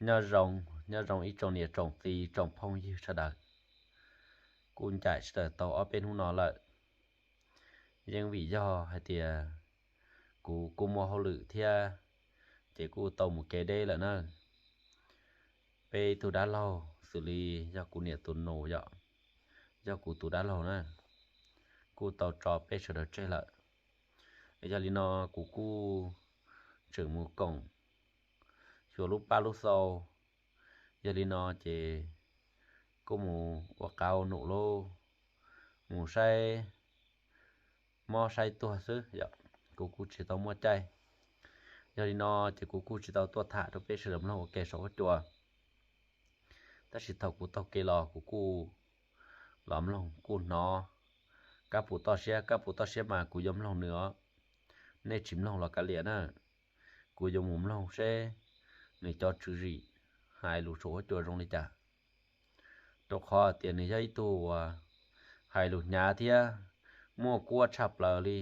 Nyob zoo, nyob zoo ib tsoom niam tsoom txiv tsoom phooj ywg sawv daws. Kuj ncaim sawv daws tau ob peb hnub no lawm. Yeej vim yog hais tias kuv kuj muaj hauj lwm thiab, ces kuj tau mus kev deb lawm na. Peb tug dab laug xws li yog kuv niam tus nus yom, yog kuv tus dab laug na, kuj tau tso peb sawv daws tseg lawm. Yog li no kuv kuj tseem mus koom xyuas lub paj lub xau. Yog li no ces kuj mus ua qav ua num lauj, mus saib mob saib tuag xwb yom, kuv kuj tsis tau muaj caij. Yog li no ces kuv kuj tsis tau tuaj tham rau peb sawv daws mloog ua ke saum huab cua. Tab sis thaum kuv taug kev los kuv kuj los mloog kuj hnov Kab Pum toj siab, Kab Pum toj siab mas kuv yuav mloog nws os. Nej tsis mloog los kav liam na, kuv yuav mus mloog seb nws cov tswv zim hais lus saum huab cua zoo li cas. Rau qhov tias nws yog ib tug uas hais lus hnyav thiab muaj kuab tshaj plaws li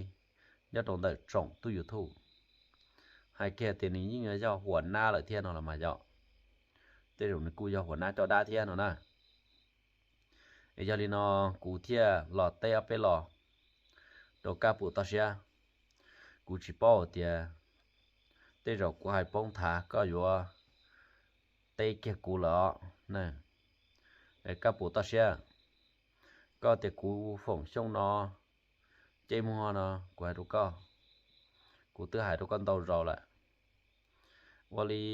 nyob rau ntawm tsoom tub YouTube. Hais kiag tias nws yeej yog huam nab lawm thiab no los mas yom, tej zaum nws kuj yog huam nab coj dab thiab no na. Yog li no kuv thiaj los teb ob peb los rau Kab Pum toj siab. Kuv tsis paub tias tej zaum kuv hais poob nthav koj yuav teb kiag kuv lawm os. Kab Pum toj siab, koj tias kuv Foom Xyooj no ceb muag no, kuv hais rau koj, kuv twb hais rau koj ntau zaus lawm. Ua li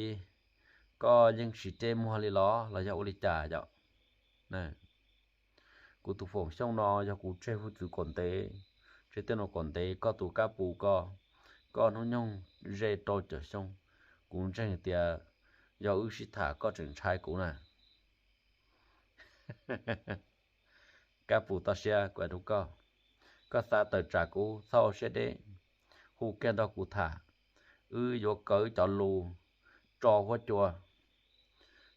koj yeej tsis ceb muag li los los yog ua li cas yom? Kuv tus Foom Xyooj no yog kuv tseg hwj txwv kom ntev, tseg tej no kom ntev, koj tus Kab Pum ko, koj hnub nyoog ze rau caum xyoo, kuv ntseeg tias yog wb sib tham koj tseem ntshai kuv na. Kab Pum toj siab, kuv hais rau koj, koj xav tawm tsam kuv txhob ua siab deb, hu kiag nrog kuv tham, wb yuav kaw wb cov lus tso huab cua,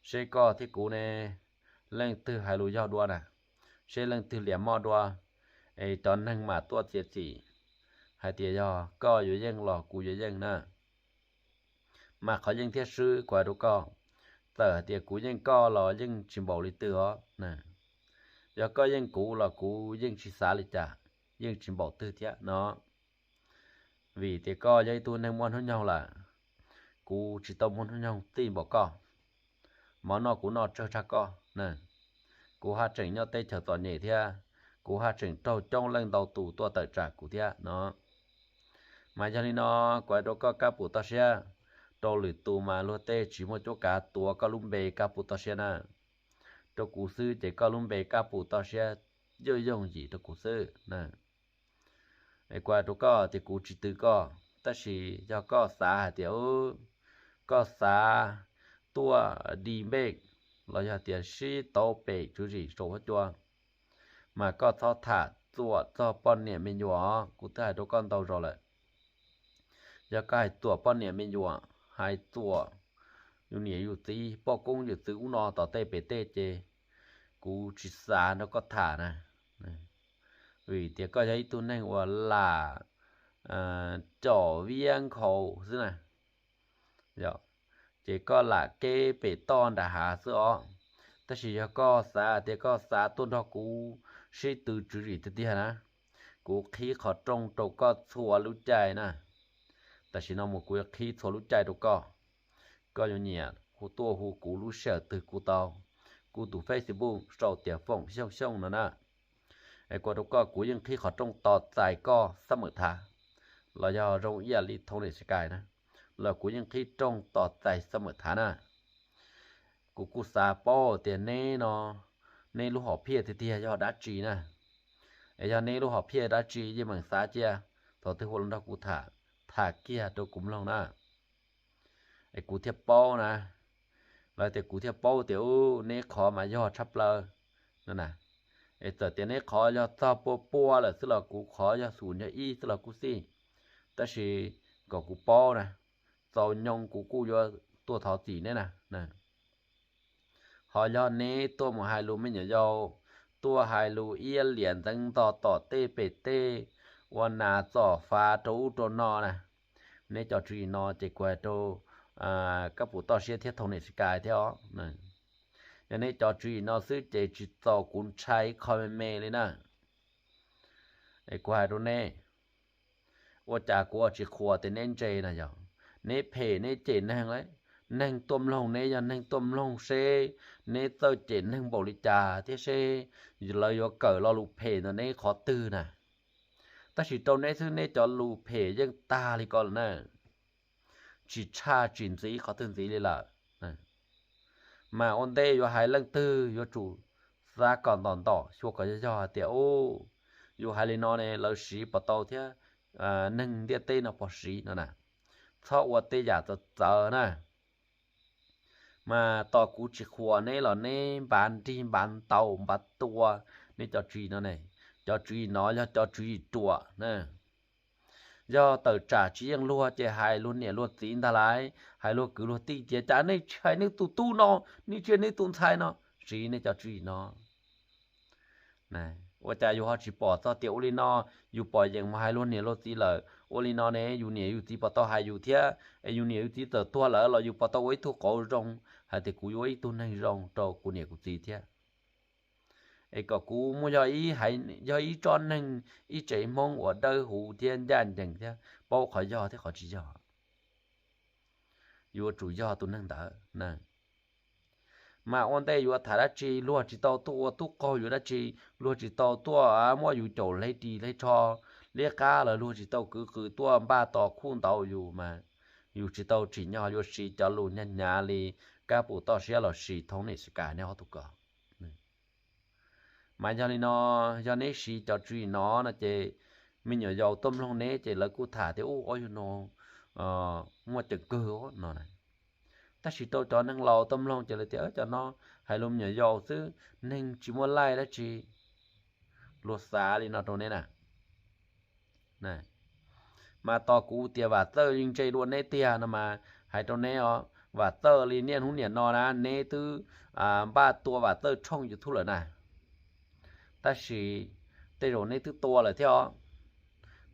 seb koj thiab kuv ne leej twg hais lus yog dua na, seb leej twg liam moj dua, es cov neeg mam tuaj txiav txim hais tias yog koj yuav yeej los kuv yuav yeej na. Mas qhov yeej thiab swb kuv hais rau koj, txawm hais tias kuv yeej koj los yeej tsis npaum li twg os. Yog koj yeej kuv los kuv yeej tsis xav li cas, yeej tsis npaum twg thiab no. Vim tias koj yog ib tug neeg muaj hnub nyoog lawm, kuv tsis tau muaj hnub nyoog txij npaum koj. Mov noj kuv noj tsawg tshaj koj. Kuv haj tseem nyob teb chaws txom nyem thiab, kuv haj tseem raug coob leej ntau tus tuaj tawm tsam kuv thiab no. Mas yog li no, kuv hais rau koj Kab Pum toj siab, rau lwm tus mas luag tej tsis muaj cuab kav tuav koj lub npe Kab Pum toj siab na. Rau kuv xwb ces koj lub npe Kab Pum toj siab yooj yooj yim rau kuv xwb na. Es kuv hais rau koj tias kuv tsis tw koj, tab sis yog koj xav hais tias koj xav tuaj di npej los yog tias sib tauv pem tswv zim saum huab cua, mas koj txhob tham txuam txog poj niam me nyuam os, kuv twb hais rau koj ntau zaus lawm. Yog koj hais txuam poj niam me nyuam, hais txuam yus niam yus txiv poj koob yawm txwv ub no tom tej pem tej ces kuv tsis xav nrog koj tham na. Vim tias koj yog ib tug neeg uas lam cov viab nkhaus xwb na. Ces koj lam keb pem toj nram hav xwb os. Tab sis yog koj xav tias koj xav tuaj nrog kuv sib tw tswv zim tiag tiag na, kuv qhib qhov rooj rau koj txhua lub caij na. Tam sim no mus kuv yuav qhib txhua lub caij rau koj. Koj yuav nyiam hu tuaj hu kuv lub sij hawm twg kuj tau. Kuv tus Facebook sau tias Foom Xyooj Xyooj no na. Es kuv rau koj, kuv yeej qhib qhov rooj tos txais koj xab mawm thav, los yog zoo ib yam li thoob li sky na, los kuv yeej qhib rooj tos txais xab mawm thav na. Kuv kuj xav paub tias neb no, neb lub hom phiaj tiag tiag yog dab tsi na. Es yog neb lub hom phiaj dab tsi yeej meem xav cia, thaum twg hu los nrog kuv tham, tham kiag rau kuv mloog na. Es kuv thiaj paub na, los tias kuv thiaj paub tias neb qhov mas yog tshaj plaws no na. Es txawm tias neb qhov yog txog pua pua lawm xwb los kuv qhov yog xum nyog ib xwb los kuj xij, tab sis kom kuv paub na, txaus nyoo kuv kuj yuav tuaj thov txim neb na. Ho yog neb tuaj mus hais lus me nyuam yaus, tuaj hais lus iab liam ntxeev nto tom tej pem tej, ua nas txom fav rau ub rau no na, neb cov tswv zim no ces kuv hais rau kab pum toj siab thiab thoob niam sib kais thiab os. Yog neb cov tswv yim no xwb ces tsis txaus kuv ntshai ib qho me me li na. Es kuv hais rau neb, ua cas kuv tsis qhuas tias neb ntse na yog? Neb phem neb cem neeg lawm, neeg tuaj mloog neb yog neeg tuaj mloog seb neb txawj cem neeg npaum li cas thiab seb lawv yuav kawm lo lus phem ntawm neb qhov twg na. Tab sis rau neb xwb neb cov lus phem yeej tag li ko lawm na, tsis tshaj tsis ntxiv qhov twg ntxiv li lawm. Mas ua ntej yuav hais leej twg yuav tsum xav kom ntom ntom xyuas kom yog yog hais tias, u, yus hais li no ne lawv siv puas tau thiab neeg ntiaj teb no puas siv no na. Txhob ua tej yam txawv txawv na. Mas tos kuv tsis qhuas neb los neb npav nrig npav ntaus npav tua neb cov tswv yim no ne. Cov tswv yim no yog cov tswv yim ruam na. Yog tawm tsam tsis yeej luag ces hais luag niam luag txiv ntag lauj, hais luag kwv luag tij tias cas nej tsis hais nej tus tub no, nej tsis hais nej tus ntxhais no, siv nej cov tswv yim no. Ua cas yus ho tsis pom txog tias ua li no, yus pom yeem mus hais luag niam luag txiv lawm, ua li no ne yus niam yus txiv puas tau hais yus thiab? Es yus niam yus txiv txawm tuag lawm los yus puas tau ua ib tug qauv zoo hais tias kuv yuav ua ib tug neeg zoo rau kuv niam kuv txiv thiab? Es kom kuv muaj yog ib tsob neeg, ib tsev Hmoob uas dawb huv thiab ncaj ncees thiab paub qhov yog thiab qhov tsis yog. Yuav tsum yog tus neeg ntawd na. Mas ua ntej yuav tham dab tsi luag tsis tau tuaj ua tub qaug yus dab tsi, luag tsis tau tuaj muab yus caum hle ris hle tsho, liab qab los luag tsis tau kwv qws tuaj npaj tos khuj ntaus yus mas yus tsis tau tsim nyog yuav siv cov lus hnyav hnyav li kab pum toj siab los sis thoob niam sib kais neb ob tug ko. Mas yog li no, yog neb siv cov tswv yim no no ces me nyuam yaus tuaj mloog neb ces lawv kuj tham tias ub ob yug no muaj ceem kawg no na. Tab sis rau cov neeg laus tuaj mloog ces lawv tias cov no hais lus me nyuam yaus xwb, neeg tsis muaj laij dab tsi. Luag xav li no rau neb na. Mas tos kuv tias Vam Txawj yeej ntse dua neb tiag no mas hais rau neb os, Vam Txawj li niaj hnub niam no na neb twb npaj tua Vam Txawj tshooj YouTube lawm na. Tab sis tej zaum neb twb tua lawm thiab os.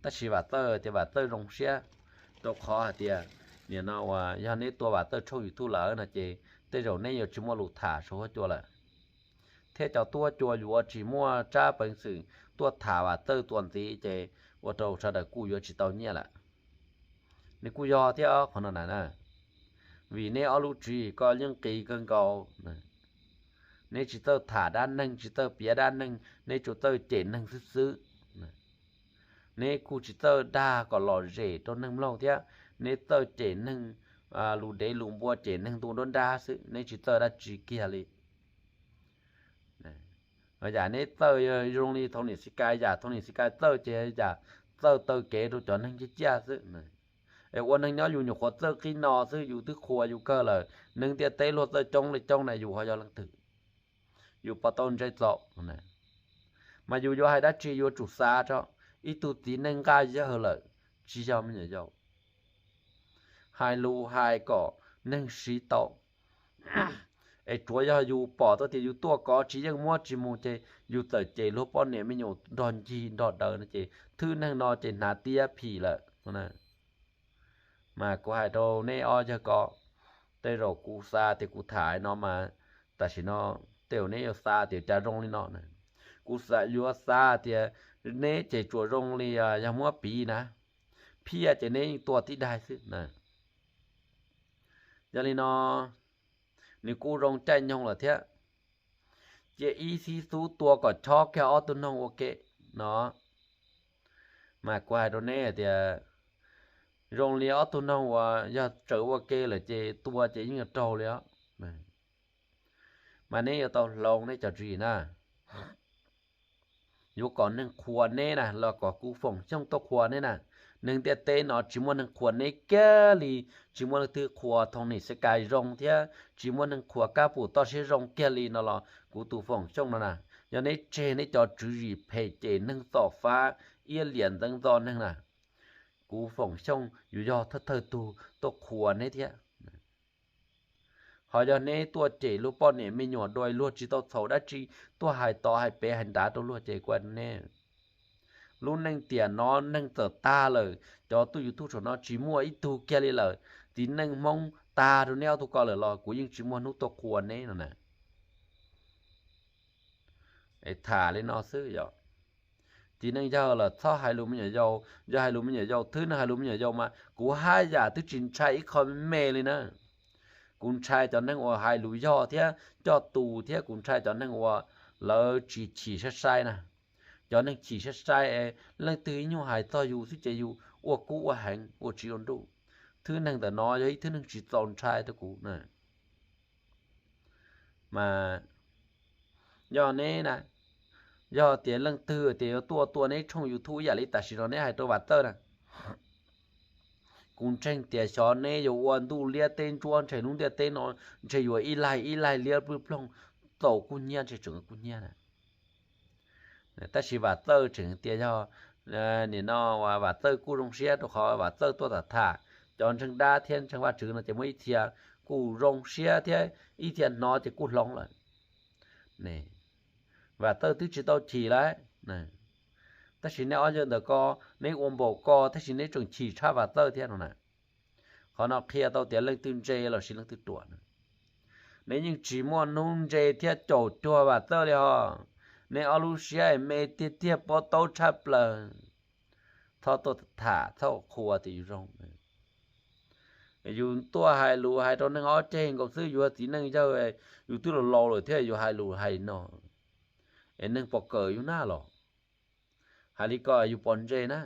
Tab sis Vam Txawj tias Vam Txawj zoo siab, rau qhov hais tias nim no uas yog neb tua Vam Txawj tshooj YouTube lawm no ces tej zaum neb yuav tsis muaj lus tham saum huab cua lawm. Thiab cov tub huab cua yuav tsis muaj tsab peev xwm tuaj tham Vam Txawj tua ntxiv ces ua rau sawv daws kuj yuav tsis tau nyiaj lawm. Nws kuj yog thiab qhov no na, vim neb ob lub tswv yim ko yeej qis kawg nkaus. Neb tsis txawj tham dab neeg, tsis txawj piav dab neeg, neb tsuas txawj cem neeg xwb xwb. Neb kuj tsis txawj dag kom lom zem rau neeg mloog thiab, neb txawj cem neeg lus dev lus npua, cem neeg ntu nruab nrab xwb, neb tsis txawj dab tsi kiag li. Yam neb txawj zoo li thoob niam xib kais, yam thoob niam xib kais txawj ces yam txawj taw kev rau cov neeg ciaj ciaj xwb. Es ua neeg nyob yus nyuam qhuav txawj qib no xwb yus twb qhuas yus kawg lawm, neeg ntiaj teb luag txawj coob li coob na yus ho yog leej twg? Yus puas tau ntse txaus? Mas yus yuav hais dab tsi yuav tsum xav tso, ib tug txiv neej nqaj yawg lawm, tsis yog me nyuam yaus. Hais lus hais kom neeg siv tau. Es tsuav yog yus pom tau tias yus tuaj kov tsis yeej muab tsis mus ces yus txawm cem luag poj niam me nyuam nrog ncig nrog daws no ces thwj neeg no ces hnav tiab phim lawm. Mas kuv hais rau neb ob yawg ko, tej zaum kuv xav tias kuv tham no mas tam sim no tej zaum neb yuav xav tias cas zoo li no na. Kuv xav yuav xav tias neb ces tsuas zoo li yog muab piv na, phiaj ces neb yeej tua tib daig xwb na. Yog li no, nws kuj zoo caij nyoog lawm thiab. Cia ib xib xub tua kom chob kiag ob tug noog ua ke no. Mas kuv hais rau neb hais tias zoo li ob tug noog uas yog tsawv ua ke lawm ces tua ces yeej yuav raug li os. Mas neb yuav tau hloov neb cov tswv yim na. Yuav kom neeg qhuas neb na los kom kuv Foom Xyooj tuaj qhuas neb na. Neeg ntiaj teb no tsis muaj neeg qhuas neb kiag li, tsis muaj leej twg qhuas Thoob Nim Xab Kais zoo thiab tsis muaj neeg qhuas Kab Pum Toj Siab zoo kiag li no los kuv tus Foom Xyooj no na. Yog neb tseg neb cov tswv yim phem cem neeg txom fab iab liam ntxeev ntxo neeg na, kuv Foom Xyooj yuav yog thawj thawj tug tuaj qhuas neb thiab. Ho yog neb tuaj cem luag poj niam me nyuam dua luag tsis tau txhaum dab tsi, tuaj hais tod hais pem hais nrad rau luag ces kuv hais rau neb, Lub neej tiam no neeg txawm tag lawm, cov tuaj YouTube saum no tsis muaj ib tug kiag li lawm, txiv neej Hmoob tag rau neb ob tug ko lawm los kuv yeej tsis muaj hnub tuaj qhuas neb no na. Es tham li no xwb yom. Txiv neej yawg los txhob hais lus me nyuam yaus, yog hais lus me nyuam yaus, thwb neeg hais lus me nyuam yaus mas kuv haj yam twb tsis ntshai ib qho me me li na. Kuv ntshai cov neeg uas hais lus yog thiab coj tus thiab kuv ntshai cov neeg uas lawv tsis chim saib saib na. Cov neeg chim saib saib es leej twg ib nyuag hais txog yus xwb ces yus ua kub ua heev ua tsis ua nruj. Thwb neeg ntawm no yog ib thwb neeg tsis txaus ntshai rau kuv na. Mas yog neb na, yog tias leej twg tias yuav tuaj tua neb tshooj YouTube ib yam li tam sim no neb hais rau Vam Txawj na, kuv ntseeg tias xyov neb yuav ua ntuj liab teb ntsuab ntshe lub ntiaj teb no ntshe yuav ib laig ib laig liab ploog ploog, txaus kub hnyiab ntshe tseem kub hnyiab na. Tab sis Vam Txawj tseem tias yog nim no Vam Txawj kuj zoo siab rau qhov Vam Txawj tuaj tham tham cov ntseeg dab thiab ntseeg Vajtswv no ces muaj ib txhia kuj zoo siab thiab ib txhia hnov ces kuj hloov lawm. Vam Txawj twb tsis tau chim lawm, tab sis neb ob yawg ntawm ko, neb ua npaum ko tab sis neb tseem chim tshaj Vam Txawj thiab no na. Qhov no qhia tau tias leej twg ntse los sis leej twg ruam na. Neb yeej tsis muaj hnub ntse thiab caum cuag Vam Txawj li os. Neb ob lub siab me tiag tiag, pob taub tshaj plaws. Txhob tuaj tham txhob qhuas tias yus zoo. Yus tuaj hais lus hais rau neeg ob ceg nkaus xwb, yus txiv neej yawg, yus twb laus laus lawm thiab yus hais lus hais no, es neeg puas kawm yus na los? Hais li ko yus puas ntse na?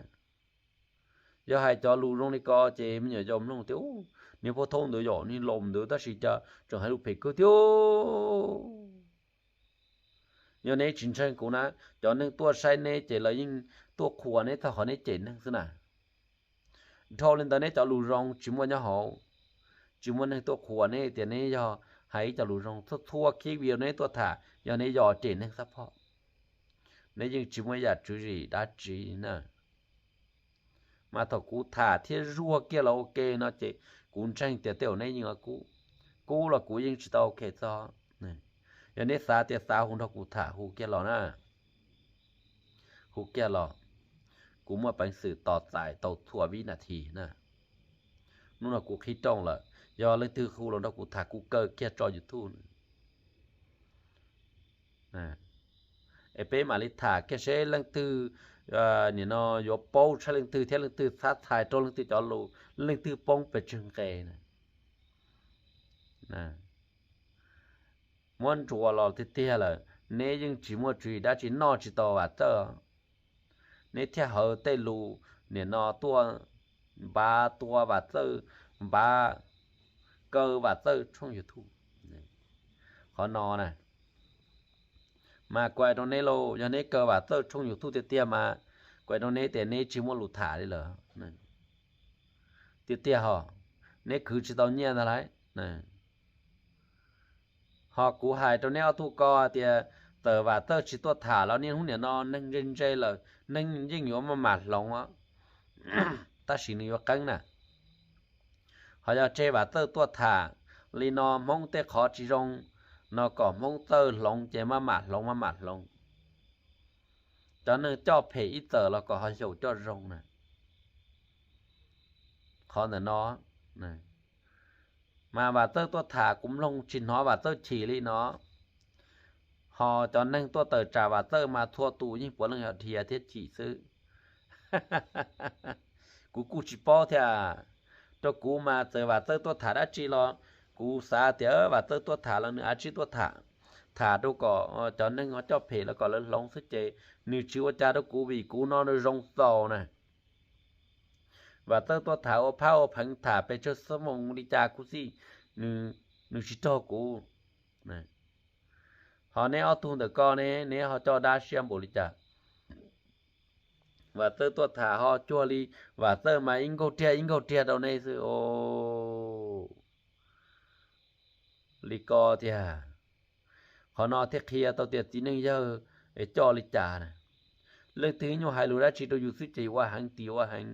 Yog hais cov lus zoo li ko ces me nyuam yaus mloog tias, niag pog thaub ntawd yom, niag laus ntawd tab sis cas tseem hais lus phem kawg thiab. Yog neb tsis ntseeg kuv na, cov neeg tuaj saib neb ces lawv yeej tuaj qhuas neb txog qhov neb cem neeg xwb na. Dhau li ntawd neb cov lus zoo tsis muaj nyob hauv, tsis muaj neeg tuaj qhuas neb tias neb yog hais ib co lus zoo. Txhua txhua khib video neb tuaj tham yog neb yog cem neeg xab phoj. Neb yeej tsis muaj yam tswv yim dab tsi na. Mas thaum kuv tham thiab zuag kiag los ua ke no ces kuv ntseeg tias tej zaum neb yeej kub, kub los kuv yeej tsis tau ok txog. Yog neb xav tias xav hu nrog kuv tham hu kiag los na, hu kiag los, kuv muaj peev xwm tos txais tau txhua vib nas this na. Hnub no kuv qhib rooj lawm, yog leej twg hu los nrog kuv tham kuv kaw kiag tso YouTube. Es peb mam li tham kiag seb leej twg nim no yuav paub tshaj leej twg thiab leej twg txhab txhais rau leej twg cov lus, leej twg poob pes tsawg nqe na. Muab ntsuas los tiag tiag lawm, neb yeej tsis muaj tswv yim dab tsi, noj tsis tau Vam Txawj. Neb thiaj hawv tej lus nim no tuaj npav tua Vam Txawj, npav kaw Vam Txawj tshooj YouTube. Qhov no na, mas kuv hais rau neb lauj, yog neb kaw Vam Txawj tshooj YouTube tiag tiag mas kuv hais rau neb tias neb tsis muaj lus tham li lawm. Tiag tiag hos, neb khwv tsis tau nyiaj ntag lauj. Ho kuv hais rau neb ob tug ko tias txawm Vam Txawj tsis tuaj tham los niaj hnub nim no neeg ntse ntse lawm, neeg yeej yuav maj mam hloov os, tab sis nws yuav qeeb na. Ho yog tseg Vam Txawj tuaj tham li no Hmoob tej qhov tsis zoo no kom Hmoob txawj hloov ces maj mam hloov maj mam hloov. Cov neeg coj phem ib txawm los kom ho xyaum coj zoo na. Qhov ntawm no, mas Vam Txawj tuaj tham kuv mloog tsis hnov Vam Txawj chim li no. Ho cov neeg tuaj tawm tsam Vam Txawj mas txhua tus yeej puav leej yog dhia thiab chim xwb. Kuv kuj tsis paub thiab. Rau kuv mas txawm Vam Txawj tuaj tham dab tsi los kuv xav tias Vam Txawj tuaj tham los nws av tsib tuaj tham, tham rau kom cov neeg ho coj phem los kom lawv hloov xwb ces nws tsis ua cas rau kuv vim kuv no zoo xaus na. Vam Txawj tuaj tham ua phab ua pheev tham pes tsawg xuab moos li cas kuv xij, nws tsis raug kuv. Ho neb ob tug ntawm ko ne, neb ho coj dab siab npaum li cas? Vam Txawj tuaj tham ho cuag li Vam Txawj mas ib nkaug riag ib nkaug riag rau nej xwb os. Li ko tiag. Qhov no thiaj qhia tau tias txiv neej yawg es coj li cas na. Leej twg nyuaj hais lus dab tsi rau yus xwb ces ua heev tis ua heev,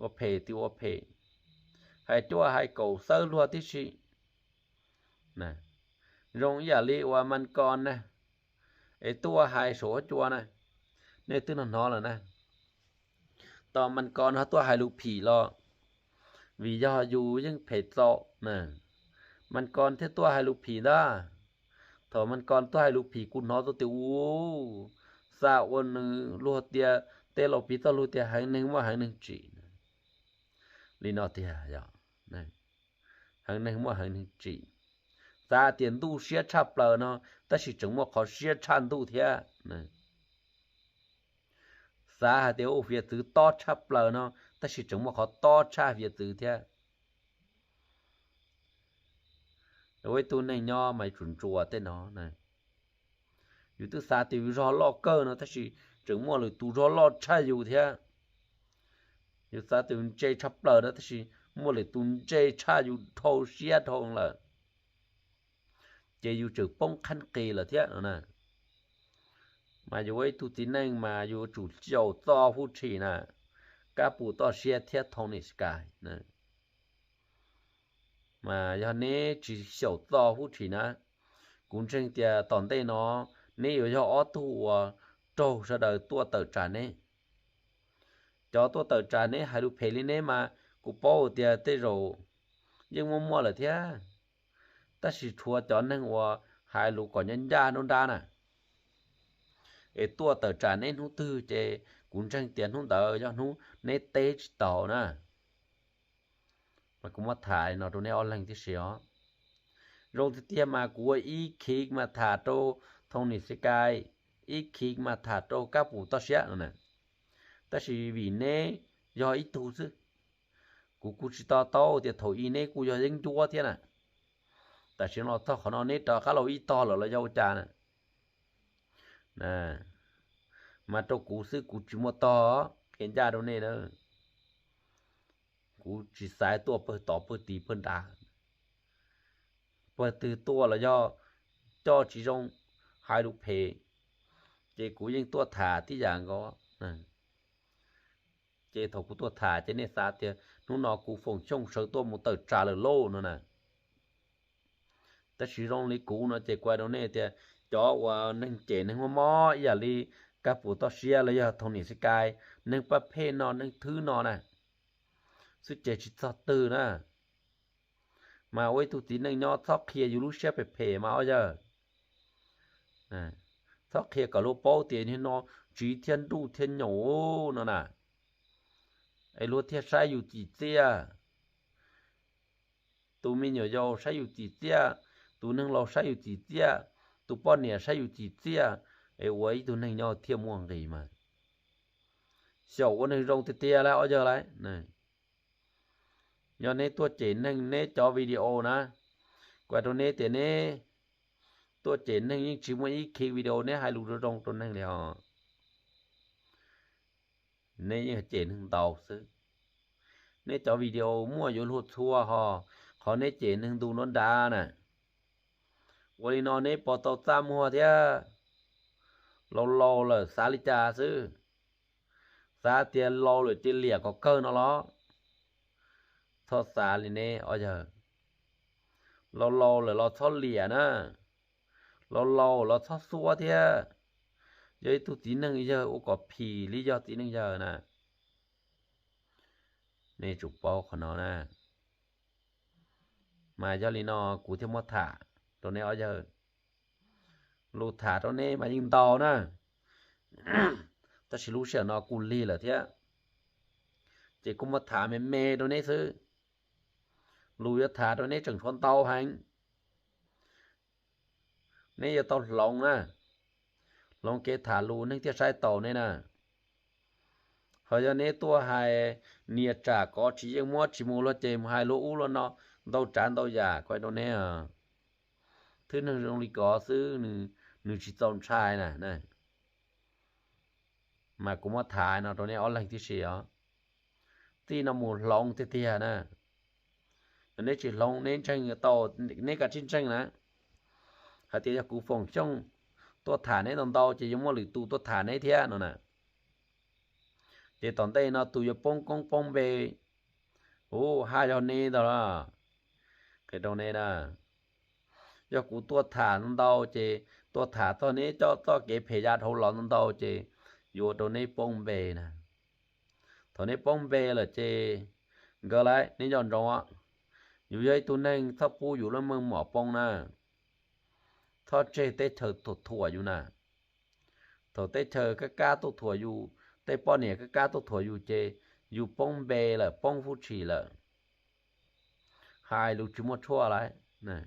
ua phem tis ua phem, hais cuaj hais kaum xawb luag tib si. Zoo ib yam li uas mas ko na, es tuaj hais saum huab cua na, Nej twb hnov hnov lawm na, tos Mas Kos no tuaj hais lus phim los vim yog yus yeej phem txaus na, Mas Kos thiaj tuaj hais lus phim ntag. Thaum Mas Kos tuaj hais lus phim kuv hnov tau tias u, xa ua nws luag tias tej laus piv txoj lus tias heev neeg muaj heev neeg tsim. Li no tiag yog, heev neeg muaj heev neeg tsim. Xav tias ntuj siab tshaj plaws no, tab sis tseem muaj qhov siab tshaj ntuj thiab. Xav hais tias ua hiav txwv tob tshaj plaws no, tab sis tseem muaj qhov tob tshaj hiav txwv thiab. Ua ib tug neeg nyob mas yuav tsum ntsuas tej no. Yus twb xav tias yus zog loj kawg no, tab sis tseem muaj lwm tus zog loj tshaj yus thiab. Yus xav tias yus ntse tshaj plaws no, tab sis muaj lwm tus ntse tshaj yus dhau siab dhau lawm, ces yus tseem poob qhab qis lawm thiab no na. Mas yus ua ib tug txiv neej mas yus yuav tsum xyaum txo hub tshim na, Kab Pus toj siab thiab Thoo Nis Kais. Mas yog neb tsis xyaum txo hub tshim na, kuv ntseeg tias tom ntej no neb yuav yog ob tug uas raug sawv daws tuaj tawm tsam neb. Cov tuaj tawm tsam neb hais lus phem li neb mas kuv paub tias tej zaum yeej muaj muaj lawm thiab, tab sis tshuav cov neeg uas hais lus kom ncaj ncaj nruab nrab na, es tuaj tawm tsam neb hnub twg ces kuv ntseeg tias hnub ntawd yog hnub neb teb tsis taus na. Mas kuv muab tham no rau neb ob leeg tib si os. Zoo tiag tiag mas kuv ua ib khib mas tham rau Thoo Nis Kais, ib khib mas tham rau Kab Pus toj siab no na, tab sis vim neb yog ib tug xwb, kuv kuj tsis to taub tias thaum ub neb kuj yog yeeb ncuab thiab na. Tam sim no los txog qhov no neb rov qab los ib tog lawm los yog ua cas na? Mas rau kuv xwb kuv tsis muaj tog, qhia ncaj rau nej na. Kuv tsis xaiv tuaj pawg tod pawg tid pawg nrad. Pawg twg tuaj los yog coj tsis zoo, hais lus phem, ces kuv yeej tuaj tham tib yam nkaus. Ces thaum kuv tuaj tham ces nej xav tias hnub no kuv Foom Xyooj sawv tuaj mus tawm tsam lawm lauj no na. Tab sis zoo li kuv no ces kuv hais rau nej tias cov uas neeg cem neeg mob mob ib yam li Kab Pus toj siab los yog Thoo Nis Kais, neeg pab phem no neeg thwb no na, xwb ces tsis txog twg na. Mas ua ib tug txiv neej nyob txhob qhia yus lub siab phem phem mas ob yawg. Txhob qhia kom luag paub tias nim no tsiv thiab nruj thiab nyaum no na, es luag thiaj saib yus cim txiaj. Tus me nyuam yaus saib yus cim txiaj, tus neeg laus saib yus cim txiaj, tus poj niam saib yus cim txiaj, es ua ib tug neeg nyob thiaj muaj nqis mas. Xyaum ua neeg zoo tiag tiag lauj ob yawg lauj. Yog neb tuaj cem neeg neb cov video na, kuv hais rau neb tias neb tuaj cem neeg yeej tsis muaj ib khib video neb hais lus zoo zoo rau neeg li os. Neb yeej cem neeg ntau xwb. Neb cov video muaj yuav luag txhua ho, qhov neb cem neeg ntu nruab nrad na. Ua li no neb puas tau txaj muag thiab? Laus laus lawm xav li cas xwb? Xav tias laus lawm ces liam kom kawg no los? Txhob xav li neb ob yawg. Laus laus lawm los txhob liam na. Laus laus los txhob xuab thiab. Yog ib tug txiv neej yawg ua kom phim li yog txiv neej yawg na. Nej tsum paub qhov no na. Mas yog li no kuv thiaj muab tham rau neb ob yawg. Lus tham rau neb mas yeej ntau na, tab sis lub sij hawm no kuj lig lawm thiab, ces kuv muab tham me me rau neb xwb. Lus yuav tham rau neb tseem tshuav ntau heev. Neb yuav tau hloov na, hloov kev tham lus neeg thiaj saib taus neb na. Ho yog neb tuaj hais nias tsam kov tsis yeej muab tsis mus los ces mus hais luag ub luag no ntau tsav ntau yam, kuv hais rau neb, thwb neeg zoo li kov xwb, nws tsis txaus ntshai na. Mas kuv muab tham no rau neb ob leeg tib si os. Txij no mus hloov tiag tiag na. Yog neb tsis hloov, neb ntseeg tau, neb kav tsij ntseeg na, hais tias yog kuv Foom Xyooj tuaj tham neb ntau ntau ces yuav muaj lwm tus tuaj tham neb thiab no na. Ces tom ntej no tus yuav poob koob poob npe, ub, haj yog neb ntag los. Qhia rau neb na, yog kuv tuaj tham ntau ntau ces tuaj tham txog neb coj txoj kev phem ya dhau los ntau ntau ces yuav rau neb poob npe na. Thaum neb poob npe lawm ces nkawd lawm neb nco ntsoov, yus yog ib tug neeg txhob pub yus lub meej mom poob na. Txhob tseg teb chaws thuam yus na. Thaum teb chaws kab kab tuaj thuam yus, tej poj niam kab kab tuaj thuam yus ces yus poob npe lawm, poob hwj chim lawm, hais lus tsis muaj tshuaj lawm.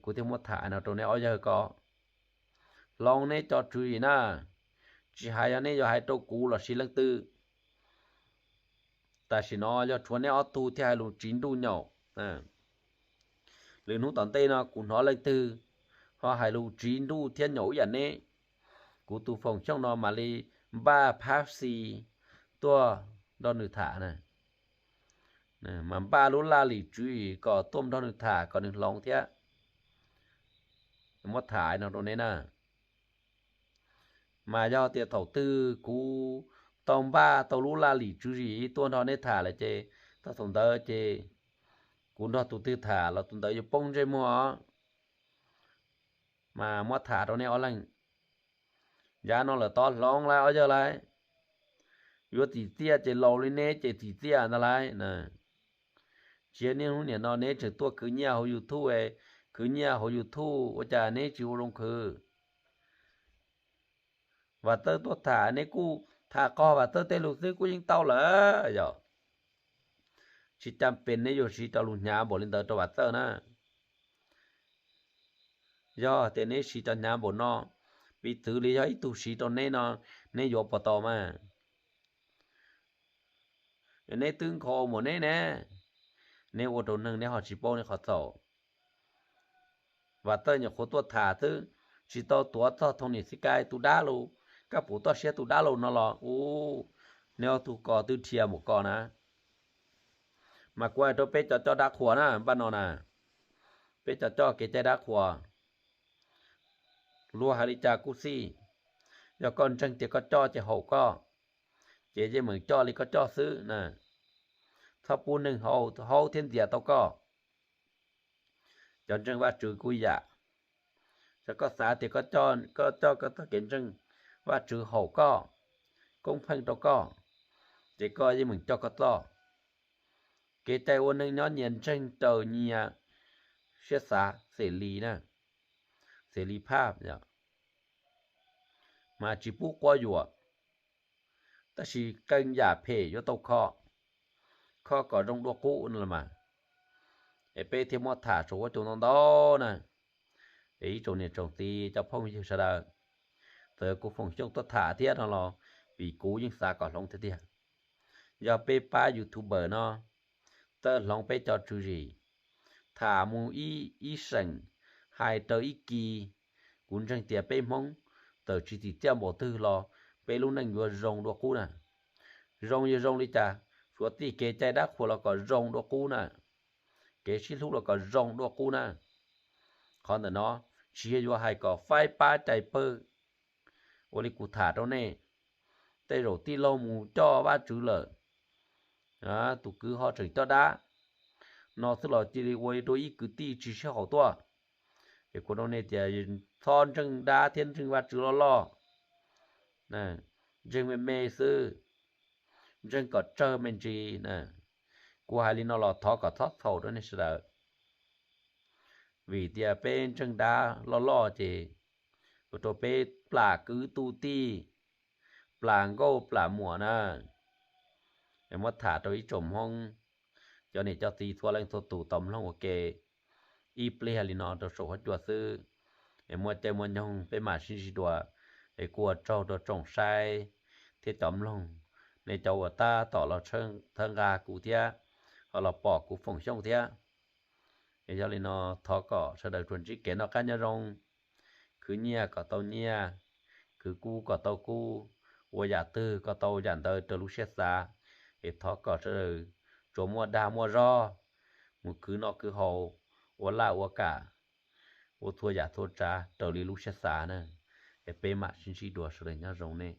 Kuv thiaj muab tham no rau neb ob yawg ko, hloov neb cov tswv yim na. Tsis hais yog neb yuav hais rau kuv lossis leej twg, tam sim no yog tshuav neb ob tug thiaj hais lus tsiv nruj nyaum. Lwm hnub tom ntej no kuv hnov leej twg ho hais lus tsiv nruj thiab nyaum ib yam neb, kuv tus Foom Xyooj no mam li npaj phab xis tuaj nrog nws tham na. Mas npaj lub laj lim tswv yim kom tuaj nrog nws tham kom nws hloov thiab. Muab tham no rau neb na. Mas yog tias thaum twg kuv tau npaj tau lub laj lim tswv yim tuaj nrog neb tham lawm ces txog thaum ntawd ces kuv nrog tus twg tham los tus ntawd yuav poob ntsej muag. Mas muab tham rau neb ob leeg. Yav no lawm tod hloov lawm ob yawg lawm. Yuav txim txiaj ces laus li neb ces txim txiaj ntag lawm. Tsis yog niaj hnub nim no neb tseem tuaj khwv nyiaj hauv YouTube, khwv nyiaj hauv YouTube ua cas neb tsis ua zoo khwv? Vam Txawj tuaj tham neb kuj tham qog Vam Txawj tej lus xwb kuj yeej tau lawm yom. Tsis caj pes neb yuav siv rau lus hnyav npaum li ntawd rau Vam Txawj na. Yog tias neb siv cov hnyav npaum no, piv txwv li yog ib tug siv rau neb no, neb yuav puas tau mas? Neb twb nkhaus mus neb ne, neb ua rau neeg neb ho tsis paub neb qhov txhaum. Vam Txawj nyuam qhuav tuaj tham xwb, tsis tau tuav txog thooj nim xib kai tus dab lus, kab pum toj siab tus dab lus no los u, neb ob tug ko twb dhia mus ko na. Mas kuv hais rau peb cov coj dab qhuas na npaj no na, peb cov coj kev cai dab qhuas, luag hais li cas kuj xij, yog koj ntseeg tias koj coj ces haum koj, ces yeej meem coj li koj coj xwb na. Txhob pub neeg haub thiab ntxias tau koj. Cov ntseeg Vajtswv kuj yam, yog koj xav tias koj coj koj txoj kev ntseeg Vajtswv haum koj, koob pheej rau koj, ces koj yeej meem coj koj txoj. Kev cai ua neej nyob nyias ntseeg raws nyias siab xav xes li na, xes li phaj, mas tsis pub quab yuam. Tab sis qee yam phem yuav tau kho, kho kom zoo dua qub no los mas. Es peb thiaj muab tham saum huab cua ntau ntau na. Es ib tsoom niam tsoom txiv cov phooj ywg sawv daws, txawm kuv Foom Xyooj tuaj tham thiab no los vim kuv yeej xav kom hloov tiag tiag. Yog peb pab YouTuber no txawj hloov peb cov tswv zim, tham mus ib ib seem, hais raws ib kis, kuv ntseeg tias peb Hmoob txawm tsis txim txiaj npaum twg los peb lub neej yuav zoo dua qub na. Zoo yuav zoo li cas, suav txij kev cai dab qhuas los kom zoo dua qub na, kev sib hlub los kom zoo dua qub na. Qhov ntawm no tsis yog yuav hais kom faib pab cais pawg. Ua li kuv tham rau nej, tej zaum tij laug mus coj Vajtswv lawm, tus kwv ho tseem coj dab, no xwb los cia li ua rau ib kwv tij tsis sib haum tuaj. Es kuv rau nej tias txhob ntseeg dab thiab ntseeg Vajtswv loj loj, ntseeg me me xwb, ntseeg kom tsawg me ntsis. Kuv hais li no los thov kom txhob txhaum rau nej sawv daws, vim tias peb ntseeg dab loj loj ces ua rau peb plam kwv tu tij, plam nkauj plam muam na. Muab tham rau ib tsoom Hmoob, cov niam cov txiv txhua leej txhua tus tau mloog ua ke ib pliag li no rau saum huab cua xwb. Es muaj caij muaj nyoog peb mam sib ntsib dua. Es kuj ua tsaug rau tsoom saib thiab cov mloog, nej cov uas tab tom los txhawb nqa kuv thiab ho los pom kuv Foom Xyooj thiab. Es yog li no, thov kom sawv daws tsuas ntsib kev noj qab nyob zoo, khwv nyiaj kom tau nyiaj, khwv kub kom tau kub, ua yam twg kom tau yam ntawd raws lub siab xav. Es thov kom sawv daws tsuas muaj dag muaj zog, mus khwv noj khwv haus, ua laj ua kam, ua txhua yam txhua tsav raws li lub siab xav na. Es peb mam sib ntsib dua, sawv daws nyob zoo nej.